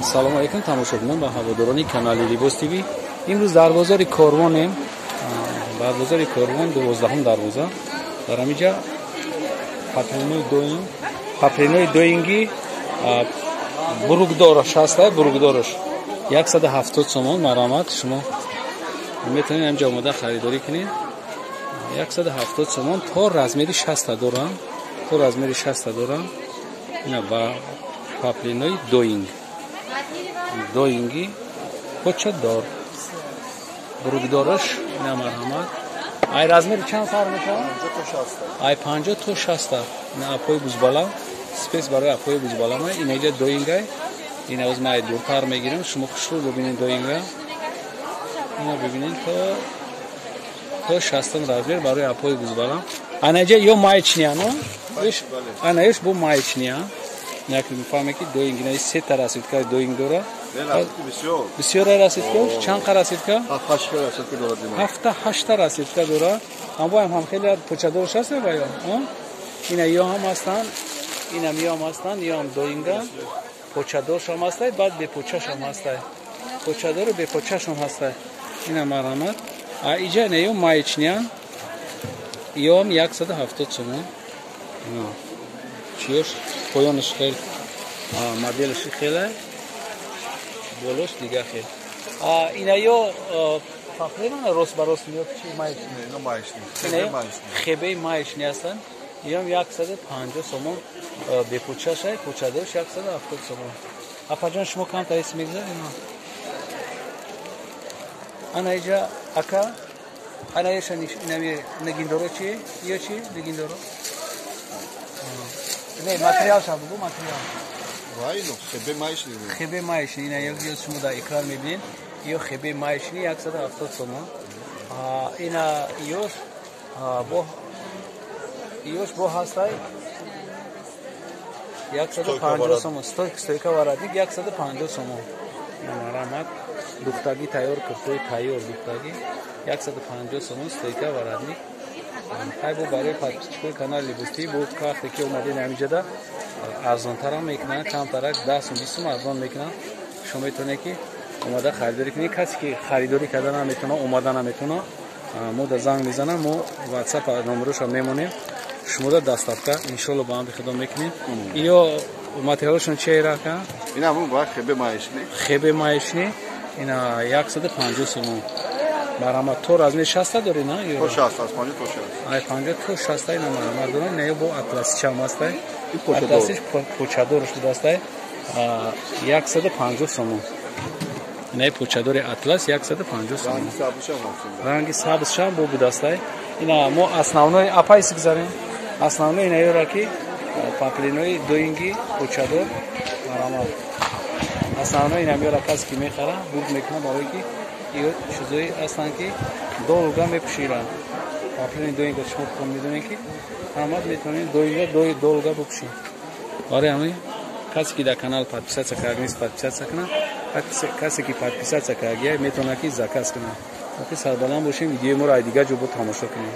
Салому алейкум тамошобинон ва ҳаводорони канали Либос ТВ. Имрӯз дар бозори Корвонем. Дар бозори Корвон 12-ум дарвоза. Дар ҳаминҷа паплинои доим, паплинои доинги буругдораш ҳаста, буругдораш 170 сомон. Марамат, шумо метавонед ҳаминҷа омода харидорӣ кунед. 170 сомон то размери 60 дорам, то размери 60 дорам. Ина ба паплинои доинг. Доинги почадор буругдораш ина марҳамат. Ай размери чанд сар мешавад? Ай 50 то 60. Ина апои бузбала, спец барои апои бузбала ма. Ина иҷа доингай. Ина оз ма ай дуртар мегирам, шумо хушрӯ бибинед доинга. Ина бибинед то 60 размер барои апои бузбала. Ана иҷа ё маечния, но? Ана иш бо маечния. Як мефаҳме ки доинг ина се та расидка доинг дора. Бисёр расидка, чанд қа расидка? Ҳафта ҳашта расидка дора. Ҳамвоям ҳам хеле почадорш ҳаст ва ё? Ина ё ҳам ҳастанд, инам ё ҳам ҳастанд, ё ҳам доинга. Почадорш ҳам ҳастай, баъд бепочаш ҳам ҳастай. Почадору бепочаш ҳам ҳастай. Ина марҳамат. А иҷа ина ё маечния. Ё ҳам 170 сомон. Чиёш поёнаш хел, моделаш хеле, болош дига хел. Ина ё паплина рост ба рост меёд чи маечни? Хебеи маечни ҳастанд. Иам 150 сомон бепучашай, пучадорш 170 сомон. Апаҷон, шумо камтар ҳис мегузаред? Ана иҷа ака, ана иша инами нагиндоро чи? Ё чи? Нагиндоро? Не, материал шав бугу, материал. Вайно, хебе маечни. Хебе маечни, ина ё шумо дар экран мебинед, ё хебе маечни 170 сомон. Ина ёш бо ёш бо ҳастай 150 сомон. Стойка воротник 150 сомон. Марҳамат, духтагӣ тайёр, куртои тайёр духтагӣ 150 сомон стойка воротник. Ҳай бо барои подписчикои канали Либос ТВ бо вақте ки омадед ҳаминҷода арзонтарам мекунанд, камтарак 10 сум 20 сум арзон мекунанд. Шумо метавонед ки омада харидорӣ кунед. Касе ки харидорӣ карда наметавонад, омада наметавонад, мо да занг мезанам, мо WhatsApp номероша мемонем, шумо да доставка иншолло ба амри Худо мекунем. Ё материалашон чи рака? Ина ҳамун ба хебе маечни. Хебе маечни ина 150 сомон. Марҳамат, то размери 60 дорӣ, на? То 60, аз 50 то 60. Ай 50 то 60 ина марҳамат дорам. Не, бо атласичам ҳастай. Атласич почадорш будастай 150 сомон. Ина почадори атлас 150 сомон. Ранги сабзшам бо будастай. Ина мо основной апайс гузарем. Основной ина ёра ки паплинои доинги почадор, марҳамат. Основной ина меёра касе ки мехара, бурд мекунад, барое ки ё чизое ҳастанд ки долго мепӯширанд. Паплини доинга шумо худтон медонед ки ҳамат метавонед доинга долго бипӯшед. Барои ҳамин касе ки дар канал подписаться карда нест, подписаться кунад. Касе ки подписаться кардагия, метавонад ки заказ кунад. Боқи сарбаланд бошем, видеои моро ай дигар ҷо бо тамошо кунед.